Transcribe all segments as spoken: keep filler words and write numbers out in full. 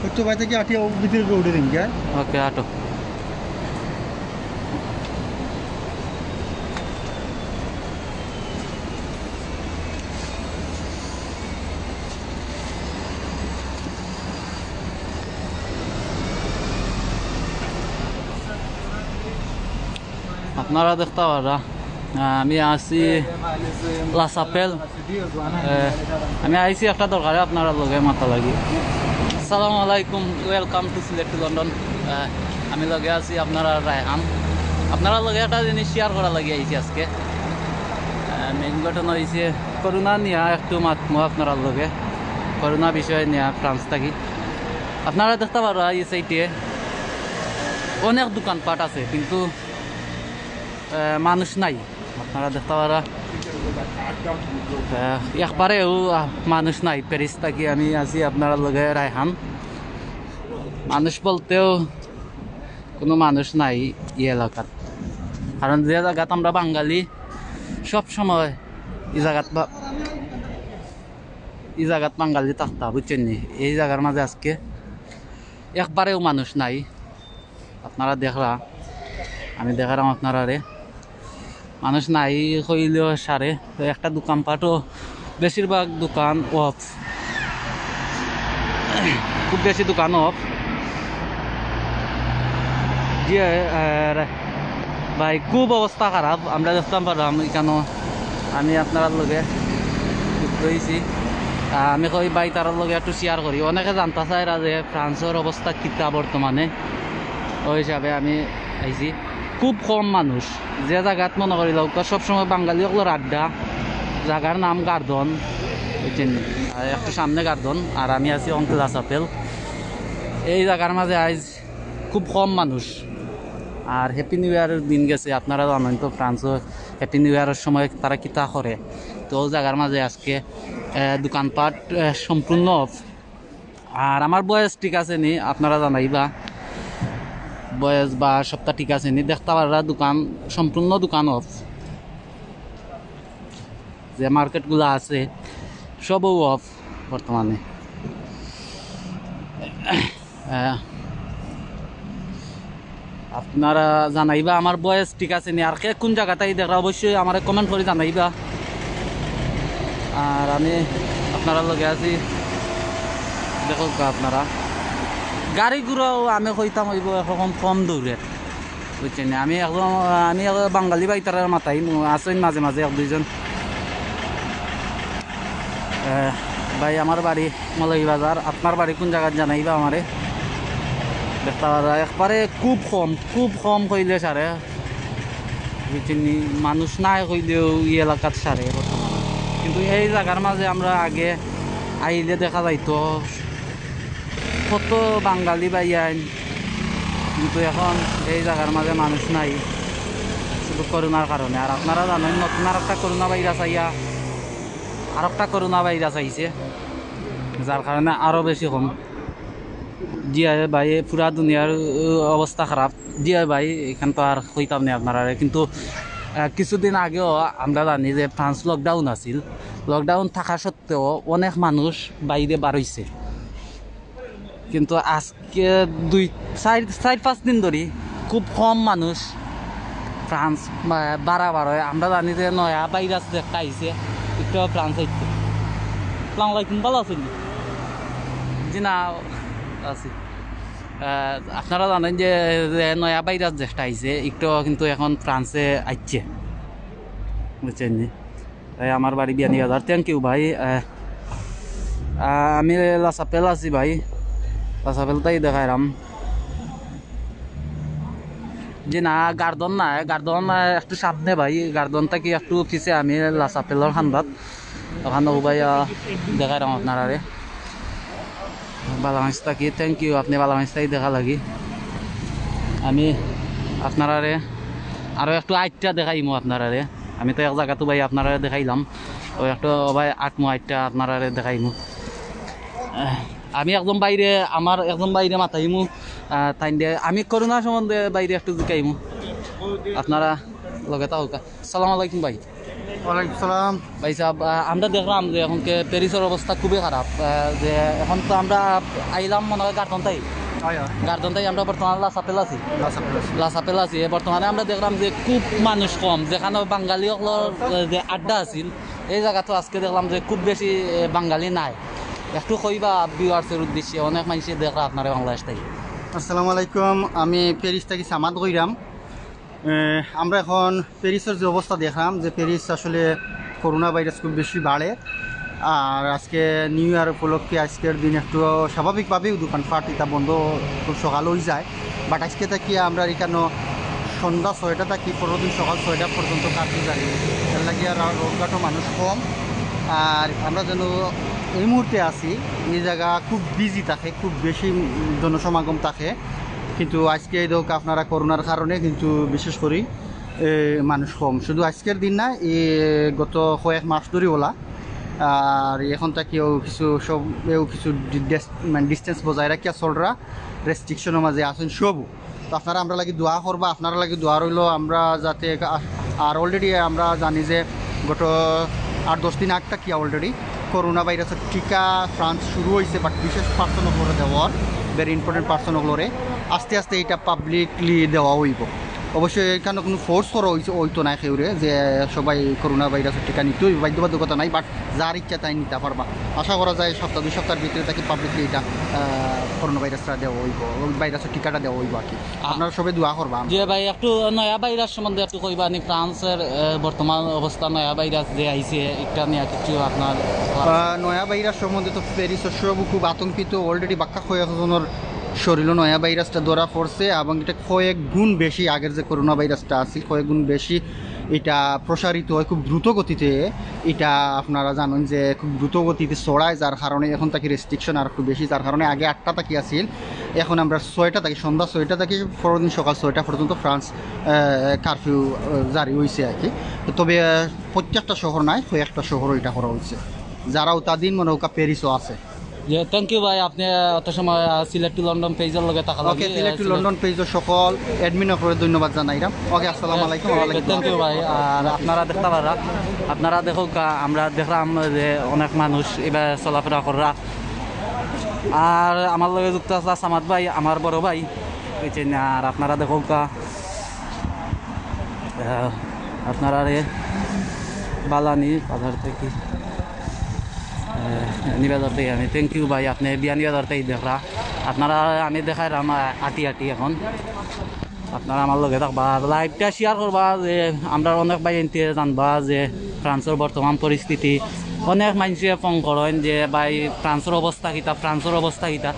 ওই তো বাড়ি থেকে আটিয়া ভিতরে উঠে দিন, হ্যাঁ? ওকে, আটো। আপনারা দেখতা পাররা, আহ, আমি আছি লাসাপেল। আহ, আমি আইছি একটা দরকারে আপনারার লগে মাতা লাগি। আসসালামু আলাইকুম, welcome to Sylhet to London। আহ, আমি লগে আছি আপনারার রায়হান। আপনারার লগে একটা জিনিস শেয়ার করা লাগি আইছি আজকে। আহ, মেইন ঘটনা হইছে করোনা নিয়া একটু মাতমু আপনারার লগে, করোনা বিষয় নিয়া ফ্রান্স থাকি। আপনারা দেখতা পাররা এই সাইডে অনেক দোকানপাট আছে, কিন্তু আহ, মানুষ নাই। আপনারা দেখতা পাররা, আহ, একবারেও, আহ, মানুষ নাই। প্যারিস থাকি আমি আছি আপনারার লগে রায়হান। মানুষ বলতেও কোনো মানুষ নাই এই এলাকাত, কারণ যে জাগাত আমরা বাঙালি সব সময় এই জাগাত বা-, এই জাগাত বাঙালি থাকতা, বুঝছেন নি? এই জাগার মাঝে আজকে একবারেও মানুষ নাই। আপনারা দেখরা, আমি দেখারাম আপনারারে। মানুষ নাই কইলেও সারে। তো একটা দোকানপাটও, বেশিরভাগ দোকান অফ, খুব বেশি দোকান অফ। জি, আর ভাই, খুব অবস্থা খারাপ। আমরা দেখতাম পারলাম এখানো, আমি আপনারার লগে যুক্ত হইছি। আহ, আমি কই ভাই, তারার লগে একটু শেয়ার করি। অনেকে জানতা চাইরা যে ফ্রান্সর অবস্থা কিতা বর্তমানে, ওই হিসাবে আমি আইছি। খুব কম মানুষ। যে জাগাত মনে করি লোক সবসময় বাঙালি অকলর আড্ডা, জাগার নাম গার্দন, বুঝছেন নি? আর একটু সামনে গার্দন, আর আমি আছি অন লা সাপেল। এই জাগার মাঝে আইজ খুব কম মানুষ। আর হ্যাপি নিউ ইয়ারের দিন গেছে, আপনারা জানেন তো ফ্রান্সও হ্যাপি নিউ ইয়ারের সময় তারা কিতা করে। তো ওই জাগার মাঝে আজকে, আহ, দোকানপাট, আহ, সম্পূর্ণ অফ। আর আমার ভয়েস ঠিক আছে নি, আপনারা জানাইবা, ভয়েস বা সবটা ঠিক আছে নি। দেখতা পাররা দোকান, সম্পূর্ণ দোকান অফ। যে মার্কেটগুলা আছে সবও অফ বর্তমানে। আহ, আপনারা জানাইবা আমার ভয়েস ঠিক আছে নি, আর কে কোন জাগাত থাকি দেখরা অবশ্যই আমারে কমেন্ট করি জানাইবা। আর আমি আপনারার লগে আছি, দেখউক্কা আপনারা। গাড়ি ঘোড়াও আমি কইতাম অইবো একরকম কম দৌড়ের, বুঝছেন নি? আমি একদম, আমি এক বাঙালি ভাই তারার মাতাই আছইন মাঝে মাঝে এক দুইজন। আহ, ভাই, আমার বাড়ি মৌলভীবাজার, আপনার বাড়ি কোন জাগাত জানাইবা আমারে। দেখতা পাররা একবারে খুব কম, খুব কম কইলে সারে, বুঝছেন নি? মানুষ নাই কইলেও এই এলাকাত সারে বর্তমানে। কিন্তু এই জাগার মাঝে আমরা আগে আইলে দেখা যাইতো কত বাঙালি ভাইয়াইন, কিন্তু এখন এই জাগার মাঝে মানুষ নাই, শুধু করোনার কারণে। আর আপনারা জানেন, নতুন আর একটা করোনা ভাইরাস আইয়া, আর একটা করোনা ভাইরাস আইছে, যার কারণে আরো বেশি কম। জি অয় ভাই, পুরা দুনিয়ার, উ, অবস্থা খারাপ। জি অয় ভাই, এখান তো আর কইতাম না আপনারারে, কিন্তু, আহ, কিছুদিন আগেও আমরা জানি যে ফ্রান্স লকডাউন আছিল। লকডাউন থাকা সত্ত্বেও অনেক মানুষ বাইরে বার অইছে, কিন্তু আজকে দুই, চাইর, চাইর পাঁচ দিন ধরি খুব কম মানুষ ফ্রান্স, আহ, বারা বার অয়। আমরা জানি যে নয়া ভাইরাস যে একটা আইছে, একটা ফ্রান্স আইছে। আসসালামু আলাইকুম, ভালা আছইন নি? জি না, আছি। আহ, আপনারা জানেন যে, যে নয়া ভাইরাস যে একটা আইছে, একটা কিন্তু এখন ফ্রান্সে আইছে, বুঝছেন নি? এই আমার বাড়ি বিয়ানীবাজার। Thank you ভাই। আহ, আহ, আমি লাসাপেল আছি ভাই, লাসাপেল তাই দেখাইরাম। জি না, গার্দন না, গার্দন, আহ, একটু সামনে ভাই, গার্দন থাকি একটু পিছে আমি লাসাপেলর খান্দাত। ওখানো ভাই, আহ, দেখাইরাম আপনারারে। বালামাইস থাকি, thank you, আপনি বালামাইস থাকি দেখা লাগি। আমি আপনারারে আরো একটু আইট্টা দেখাইমু আপনারারে। আমি তো এক জাগাত ভাই আপনারারে দেখাইলাম, ওই একটু ভাই আটমু আইট্টা আপনারারে দেখাইমু। আহ, আমি একজন বাইরে, আমার একজন বাইরে মাতাইমু, আহ, তাইন দে আমি করোনা সম্বন্ধে বাইরে একটু জিকাইমু। আপনারা লগে থাকউক্কা। সালাম আলাইকুম ভাই। ওয়ালাইকুম সালাম। ভাই সাহেব, আহ, আমরা দেখলাম যে এখন কে প্যারিসর অবস্থা খুবই খারাপ। আহ, যে এখন তো আমরা আইলাম মনে হয় গার্দন তাই। হয়, হয়। গার্দন তাই আমরা বর্তমানে লা সাপেল আছি। লা সাপেল আছি। লা সাপেল আছি। এ বর্তমানে আমরা দেখলাম যে খুব মানুষ কম, যেখানে বাঙালি অকলর, আহ, যে আড্ডা আছিল, এই জাগাত আজকে দেখলাম যে খুব বেশি, এ, বাঙালি নাই। একটু কইবা ভিউয়ার্সের উদ্দেশ্যে, অনেক মানুষে দেখরা আপনারা বাংলাদেশ থেকে। আসসালামু আলাইকুম, আমি প্যারিস থাকি সামাদ কইরাম। এ, আমরা এখন প্যারিসর যে অবস্থা দেখলাম যে প্যারিস আসলে করোনা ভাইরাস খুব বেশি বাড়ে, আর আজকে নিউ ইয়ার উপলক্ষে আজকের দিন একটু স্বাভাবিকভাবেই দোকানপাট ইতা বন্ধ খুব সকাল অই যায়, বাট আজকে থাকি আমরা এখানে সন্ধ্যা ছয়টা থাকি পরের দিন সকাল ছয়টা পর্যন্ত কার্ফিউ জারি। এর লাগি আর রোডঘাটও মানুষ কম। আর আমরা যেন এই মুহূর্তে আছি, এই জাগা খুব বিজি থাকে, খুব বেশি জনসমাগম থাকে, কিন্তু আজকে এই ধরুক আপনারা করোনার কারণে কিন্তু বিশেষ করি এ, মানুষ কম। শুধু আজকের দিন না, এ গত কয়েক মাস ধরি ওলা। আর এখন তাকিও কিছু সব এও কিছু ডি-, ডেস-, মানে ডিস্টেন্স বজায় রাখিয়া চলরা, রেস্ট্রিকশনের মাঝে আছেন সব। তো আপনারা আমরা লাগি দোয়া করবা, আপনারা লাগি দোয়া রইল। আমরা যাতে আ-, আর অলরেডি আমরা জানি যে গত আট দশ দিন আগ থাকি অলরেডি করোনা ভাইরাসের টিকা ফ্রান্স শুরু হয়েছে, বাট বিশেষ পার্সন অকলরে দেওয়ার, ভেরি ইম্পর্টেন্ট পার্সন অকলরে আস্তে আস্তে এটা পাবলিকলি দেওয়া হইব। অবশ্যই এখানে কোনো ফোর্স করা হইতো না কেউরে যে সবাই করোনা ভাইরাসের টিকা নিতে হইব, বাধ্যবাধকতা নাই, বাট যার ইচ্ছা তাই নিতে পারবা। আশা করা যায় সপ্তাহ দুই সপ্তাহের ভিতরে তাকে পাবলিকলি এটা, আহ, করোনা ভাইরাসটা দেওয়া হইব, ভাইরাসের টিকাটা দেওয়া হইব আর কি। আপনারা সবাই দোয়া করবা। জি ভাই, একটু নয়া ভাইরাস সম্বন্ধে একটু কইবা নি, ফ্রান্সের, আহ, বর্তমান অবস্থা, নয়া ভাইরাস যে আইছে, একটা নিয়ে কিছু আপনার আহ, নয়া ভাইরাস সম্বন্ধে তো প্যারিসর সব খুব আতঙ্কিত, অলরেডি বাক্কা কয়েকজনের শরীরও নয়া ভাইরাসটা ধরা পড়ছে এবং এটা কয়েক গুণ বেশি আগের যে করোনা ভাইরাসটা আছে, কয়েক গুণ বেশি এটা প্রসারিত হয় খুব দ্রুত গতিতে। এটা আপনারা জানেন যে খুব দ্রুত গতিতে ছড়ায়, যার কারণে এখন তাকে রেস্ট্রিকশন আর খুব বেশি, যার কারণে আগে আটটা থাকি আছিল, এখন আমরা ছয়টা থাকি, সন্ধ্যা ছয়টা থাকি পরের দিন সকাল ছয়টা পর্যন্ত ফ্রান্স, আহ, কারফিউ, আহ, জারি হয়েছে আর কি। তবে, আহ, প্রত্যেকটা শহর নাই, কয়েকটা শহরও এটা করা হয়েছে। যারা উতাদিন মনে হোক প্যারিসও আছে। যে, থ্যাংক ইউ ভাই, আপনি অত সময়, আহ, সিলেট টু লন্ডন পেজের লগে থাকা লাগি, সিলেট টু আহ, লন্ডন পেজের সকল অ্যাডমিন অকলরে ধন্যবাদ জানাইলাম। ওকে, আসসালামু আলাইকুম, ওয়ালাইকুম থ্যাংক ইউ ভাই। আর আপনারা দেখতে পাররা, আপনারা দেখো কা-, আমরা দেখলাম যে অনেক মানুষ এবার চলাফেরা কররা। আর আমার লগে যুক্ত আছে সামাদ ভাই, আমার বড় ভাই, বুঝছেন? আর আপনারা দেখো কা, আহ, আপনারা রে বালানি বাজার থেকে, আহ, নি বাজার থেকে আমি থ্যাংক ইউ ভাই, আপনি বিয়ানি বাজার থেকে দেখরা। আপনারা আমি দেখাইলাম, আহ, আটি আটি এখন। আপনারা আমার লগে থাকবা, আর লাইভটা শেয়ার করবা, যে আমরা অনেক ভাই এনতে জানবা যে ফ্রান্সের বর্তমান পরিস্থিতি। অনেক মানুষে ফোন করেন যে, "ভাই, ফ্রান্সের অবস্থা কিতা, ফ্রান্সের অবস্থা কিতা?"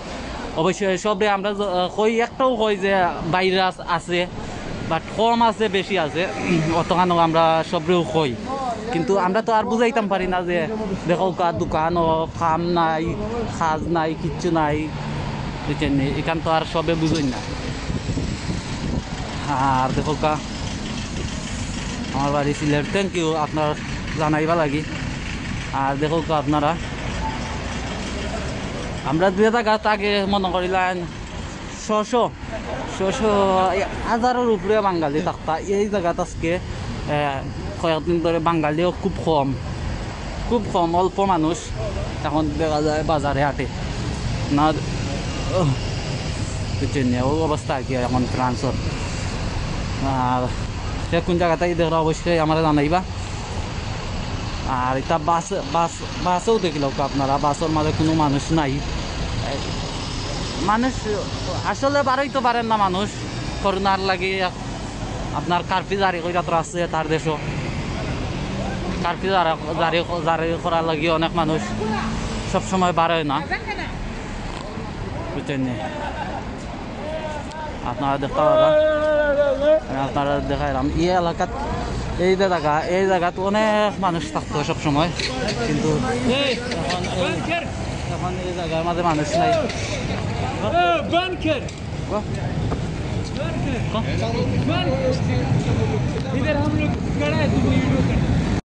অবশ্যই সবরে আমরা য-, কই, একটাও কই যে ভাইরাস আছে, বাট কম আছে, বেশি আছে, অতখানো আমরা সবরেও কই। কিন্তু আমরা তো আর বুঝাইতাম পারি না যে দেখো কা দোকানও কাম নাই, কাজ নাই, কিচ্ছু নাই, বুঝছেন নি? এখান তো আর সবে বুঝইন না। আর দেখো কা আমার বাড়ি সিলেট, থ্যাংক ইউ আপনার জানাইবা লাগি। আর দেখো কা আপনারা, আমরা দুই জায়গা আগে মনে করিলাম শ শ, শ শ, হাজারের উপরে বাঙালি থাকতা। এই জাগাত আজকে, আহ, কয়েকদিন ধরে বাঙালিও খুব কম, খুব কম, অল্প মানুষ এখন দেখা যায় বাজারে হাটে। না, আহ, বুঝছেন নি? ওই অবস্থা আর কি এখন ফ্রান্সর। আর সে কোন জাগাত দেখরা অবশ্যই আমরা জানাইবা। আর এটা বাস, বাস, বাসেও দেখিলাম আপনারা, বাসের মাঝে কোনো মানুষ নাই। মানুষ আসলে বারইতো পারেন না মানুষ করোনার লাগি। আপনার কারফিউ জারি কইরা তো আছে তার দেশও, কারফিউ জারি, জারি, জারি করার লাগি অনেক মানুষ সবসময় বারয় না, বুঝছেন নি? আপনারা দেখতে পারবা, আমি আপনারা দেখাইলাম। এই এলাকাত, এই যে জাগা, এই জাগাত অনেক মানুষ থাকতো সব সময়, কিন্তু এখন এই, এখন এই জাগার মাঝে মানুষ নাই।